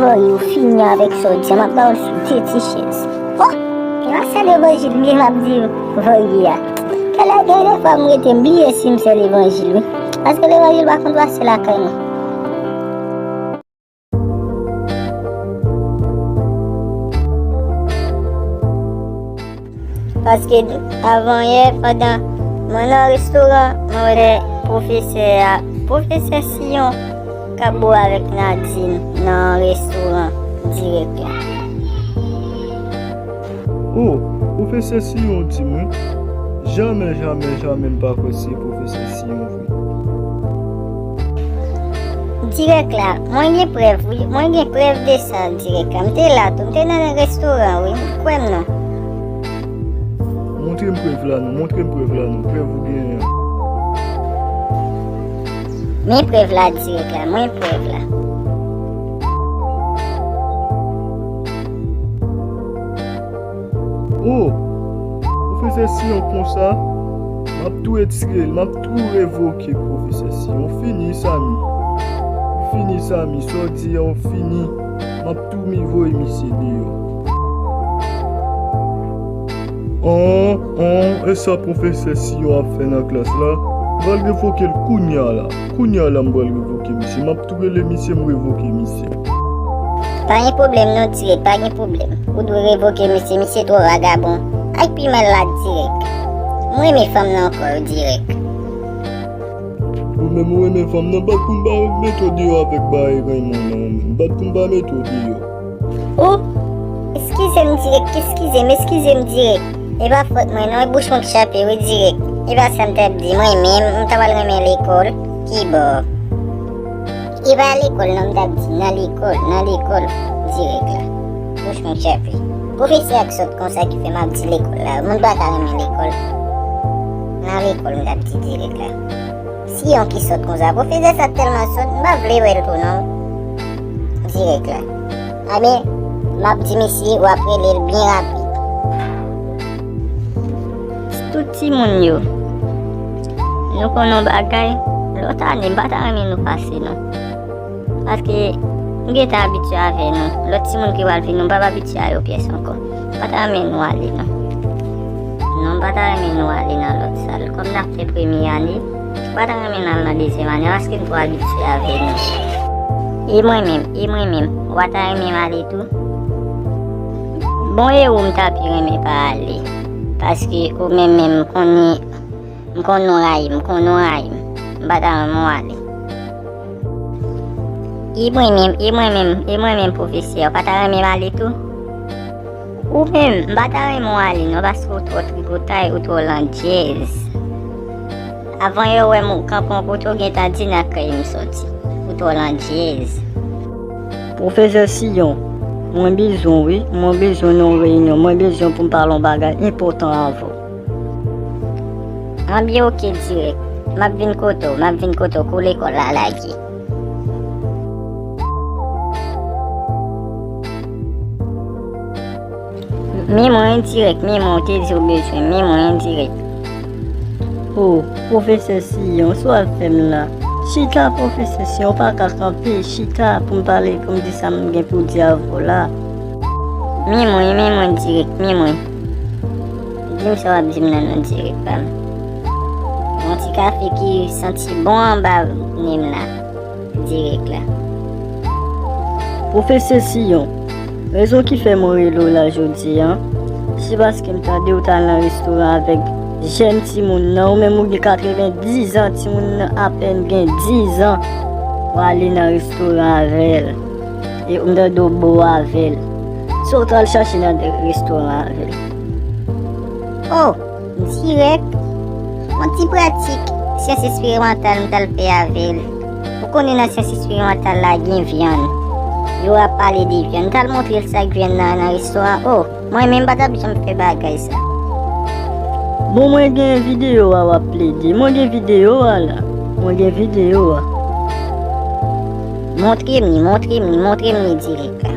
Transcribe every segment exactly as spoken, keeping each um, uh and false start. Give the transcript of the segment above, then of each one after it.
Vòyou, fini avèk sa w di a, m ap ba w sou de ti chèz. Oh, e pa sè levanjil m ye m ap di vòyou a. Talè gen de fwa m rete m bliye si m sè levanjil wi. Paske levanjil pa konn pase lakay mwen. Paske avanyè, pandan mwen nan restoran, mwen wè pwofesè a, pwofesè Siyon, k ap bo avèk Nadine nan restoran dirèk la. Oh, pwofesè Siyon di mwen, jamè, jamè, jamè m pa kwè se pwofesè Siyon vre. Dirèk la, mwen gen prèv wi, mwen gen prèv de sa dirèk la. M te la tou, m te nan restoran wi, kwè m non. Montre m prèv la non, montre m prèv la non, prèv ou genyen an. Men prèv la dirèk la, men prèv la. Oh, pwofesè Siyon konsa, m ap tou etire l, m ap tou revoke pwofesè Siyon. Ou fini, Samy. Ou fini, Samy. Sa w di a, ou fini. M ap tou mi voye misye deyò. An, an, e sa pwofesè Siyon ap fè nan klas la? M pral revoke l kounya la. Kounya la, m pral revoke misye. M ap tou rele misye, m revoke misye. Pa gen pwoblèm non, dirèk, pa gen pwoblèm. Ou dwe revoke misye, misye twò vagabon. Ak pi mal la dirèk. M renmen fanm nan ankò yo dirèk. Ou menm ou renmen fanm nan, bat pou m pa mete w deyò avèk bagay renmen w nan ou menm. Bat pou m pa mete w deyò. Oh, eskize m dirèk, eskize m, eskize m dirèk. E pa fòt mwen non, e bouch mwen k chape wi dirèk. E pa sa m t ap di, mwen menm, m ta pral renmen lekòl, kibò? E pa lekòl non m t ap di, nan lekòl, nan lekòl, dirèk la. Bouch mwen k chape. Pwofesè a k sòt konsa ki fè m ap di lekòl la, moun pa ka renmen lekòl. Nan lekòl m t ap di dirèk la. Siyon ki sòt konsa. Pwofesè sa tèlman sòt, m pa vle wè l tou non. Dirèk la. Anben, m ap di misye, w ap rele l byen rapid. Tout timoun yo, nou konn yon bagay, lòt ane, m pa ta renmen nou pase non. Paske m gentan abitye avè nou. Lòt timoun ki pral vini, m p ap abitye a yo pyès ankò. M pa ta renmen nou ale non. Non, m pa ta renmen nou ale nan lòt sal. Kòm n ap fè premye ane, m pa ta renmen n al nan dezyèm ane paske m twò abitye avè nou. E mwen menm, e mwen menm, w pa ta renmen m ale tou? Bon, e ou m ta pi renmen pa ale? Paske ou menm menm m konnen M konn nou rayi m, m konn nou rayi m. M pa ta renmen w ale. E mwen menm, e mwen menm, e mwen menm pwofesè, w pa ta renmen m ale tou? Ou menm, m pa ta renmen w ale non, paske w twò tripotay, ou twò landjèz. Avan yo wè m ou kanpe yon kote, w gentan di nan kay m sòti. Ou twò landjèz. Pwofesè Siyon, mwen bezwen w wi, mwen bezwen w nan yon reyinyon, mwen bezwen w pou m pale yon bagay enpòtan avè w. Anben oke dirèk. M ap vin kote w, m ap vin kote w kou lekòl la lage. Men mwen dirèk, men mwen w te di w bezwen, men mwen dirèk. O, pwofesè Siyon, sa w ap fè m la? Chita, pwofesè Siyon, w pa ka kanpe, chita pou m pale, pou m di sa m gen pou di avè w la. Men mwen, men mwen dirèk, men mwen. Di m sa w ap di m nan non dirèk pa m. Yon ti kafe ki santi bon anba nen m la. Dirèk la. Pwofesè Siyon, rezon ki fè mwen rele w la jodi a, se paske m tande w t al nan restoran avèk jèn timoun nan, ou menm ou gen katrevendiz an, timoun nan apèn gen diz an, w ale nan restoran avè l. E m tande w bo avè l. Sa w t al chache nan restoran avè l? O, dirèk. Yon ti pratik syans eksperimantal m t al fè avè l. Ou konnen nan syans eksperimantal la gen vyann. Yo ap pale de vyann. M t al montre l sa k vyann nan, nan restoran. O, mwen menm m pa t ap janm fè bagay sa. Bon, mwen gen videyo a w ap plede. Mwen gen videyo a la. Mwen gen videyo a. Montre m li, montre m li, montre m li dirèk la.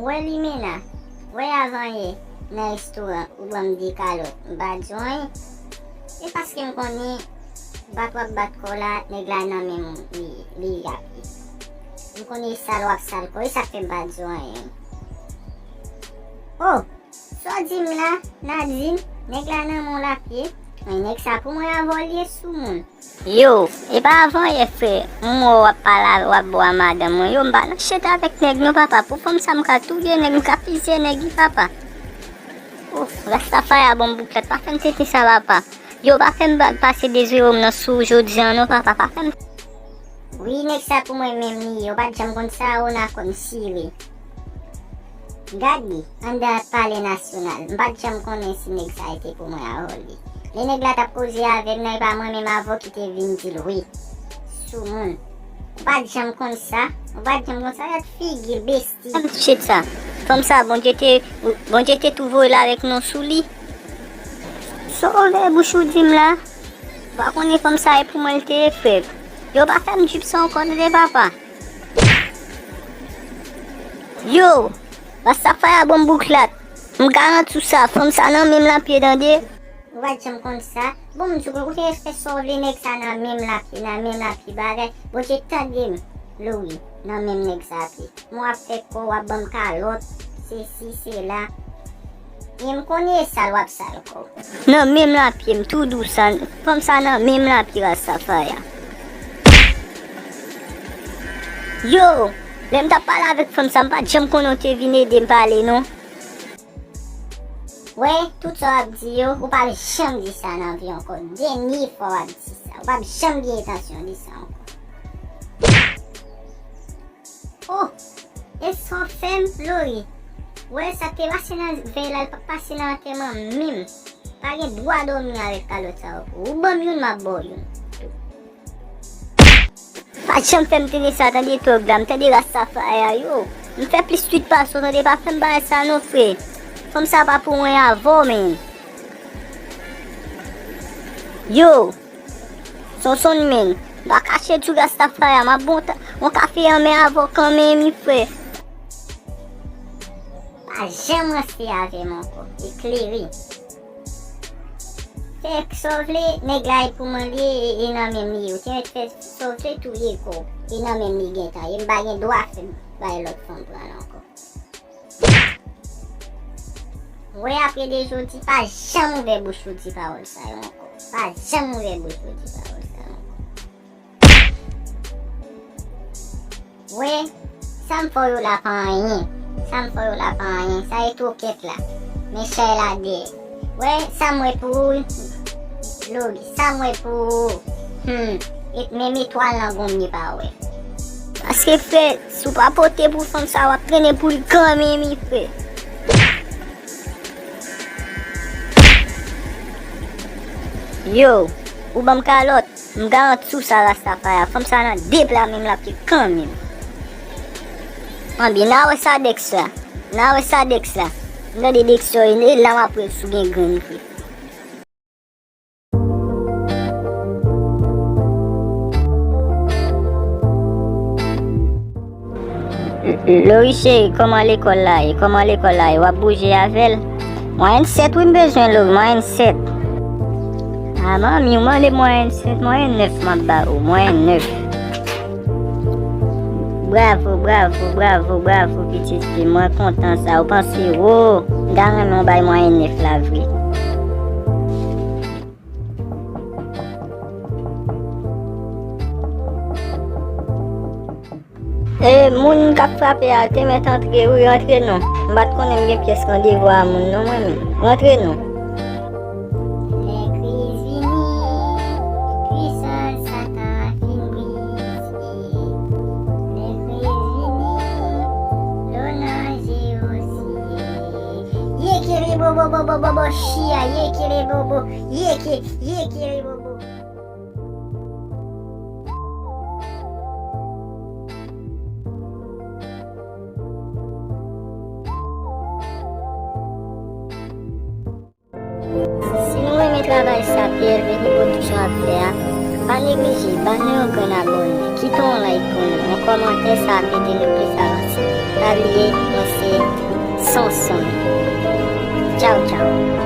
Wè limena, Wè avan yè nan restoran ou ban m de kalòt, m pa di w anyen. E paske m konnen bat w ap bat kò w la, nèg la nan men m li, li ye ap ye. M konnen e sal w ap sal kò w, e sa k fè m pa di w anyen. Oh! Sa w di m la, Nadine, nèg la nan men w l ap ye. Men nèg sa pou mwen avè w li ye soumoun. Yo, e pa avan yè frè, m wè w ap pale avè w ap bwè a madanm mwen. Yo, m pa nan chita avèk nèg non papa. Pou fanm sa m ka touye nèg, m ka fizye nèg wi papa. Ouf, Rastafari a ban m bouklat, pa fè m tenten sa papa. Yo, pa fè m ba- pase dezwe m nan sou jodi an non papa, pa fè m. Wi, nèg sa pou mwen menm li ye, ou pa t janm konn sa, ou nan kòn sire. Gade, anndan palè nasyonal, m pa t janm konnen si nèg sa te pou mwen avè w li. Lè nèg la t ap koze avè m nan, e pa mwen menm avè w ki te vin di l wi. Soumoun. Ou pa t janm konn sa, ou pa t janm konn sa, gad figi l, besti. Shit sa. Fanm sa, Bondye te, Bondye te tou voye l avèk non sou li. Sove bouch ou di m la. Ou pa konnen fanm sa e pou mwen l te ye frè. Yo pa fè m jip sa ankò tande papa. Yo, Rastafari a ban m bouklat. M garanti w sa, fanm sa nan men m l ap ye tande. Ou pa t janm konn sa. Bon, m di w, ou te fè sa w vle, nèg sa nan men m l ap ye, nan men m l ap ye bagay. Bondye tande m, Lori, nan men m nèg sa ap ye. Mwen w ap fè kò, w ap ban m kalòt, sesi, sela. Men m konnen e sal w ap sal kò w. Nan men m l ap ye, m tou di w sa, fanm sa nan men m l ap ye Rastafari a. Yo, lè m t ap pale avèk fanm sa, m pa t janm konnen w te vin ede m pale non. Wè, tout sa w ap di yo, ou pa janm di sa nan vi ankò. Dènye fwa w ap di sa. Ou pa janm gen entansyon di sa ankò. Oh! E sa w fè m, Lori? Wè, sa k te pase nan vèy la, l p ap pase nan antèman m menm. Pa gen dwa dòmi avèk kalòt sa yo pou ou. Ou ban m youn, m ap ba w youn. Pa janm fè m tande sa, tande tòg la, m tande Rastafari a, yo. M fè plis twit pase w, tande, pa fè m bagay sa non, frè. Fanm sa pa pou mwen avè w, men. Yo. Sonson men, m pa kache di w Rastafari a, m ap bon yon kafe anmè avè w kanmenm wi frè. Pa janm ranse avè m ankò, eklere. Fè sa w vle, nèg la e pou mwen li ye, e nan men m li ye. Ou te mèt fè sa w vle, touye kò w, e nan men m li gentan ye. M pa gen dwa fè bay lòt fanm pran l ankò. Wè, apre de jodi, pa janm ouvè bouch ou di pawòl sa yo ankò. Pa janm ouvè bouch ou di pawòl sa yo ankò. Wè, sa m fè w yo la pa anyen. Sa m fè w yo la pa anyen. Sa e twokèt la. Men chay la dèyè. Wè, sa m wè pou ou, Lori, sa m wè pou ou. Hmm, et menm etwal nan gonm li pa wè. Paske frè, si w pa pote pou fanm sa, w ap trennen pou li kanmenm wi frè. Yo, ou ban m kalòt, m garanti w sa Rastafari a, fanm sa nan de pla menm l ap ye kanmenm. Anben, n a wè sa Dex la, n a wè sa Dex la. M tande Dex yo, e la m ap wè si w gen grenn vre. Lori cheri, kòman lekòl la ye? Kòman lekòl la ye? W ap bouje avè l? Mwayèn sèt wi m bezwen Lori, mwayèn sèt. A manmi, ou mande mwayèn sèt, mwayèn nèf m ap ba ou, mwayèn nèf. Bravo, bravo, bravo, bravo pitit fi, mwen kontan sa, ou panse wo, m ta renmen w bay mwayèn nèf la vre. E, moun k ap frape a, te mèt antre wi, rantre non. M pa t konnen m gen pyès randevou a moun non mwen menm. Rantre non. Lè kriz vini, pwisans Satan fin brize. Lè kriz vini, lo nan je osi. Yekere bobo, bobo, bobo, chia, yekere bobo, yeke, yekere bobo. Si nou renmen travay sa P L V P Production ap fè a, pa neglije ba nou yon grenn abòne, kite yon like pou nou, yon kòmantè, sa ap ede nou plis avanse. Pa bliye, mwen se Sonson. Tchaw, tchaw.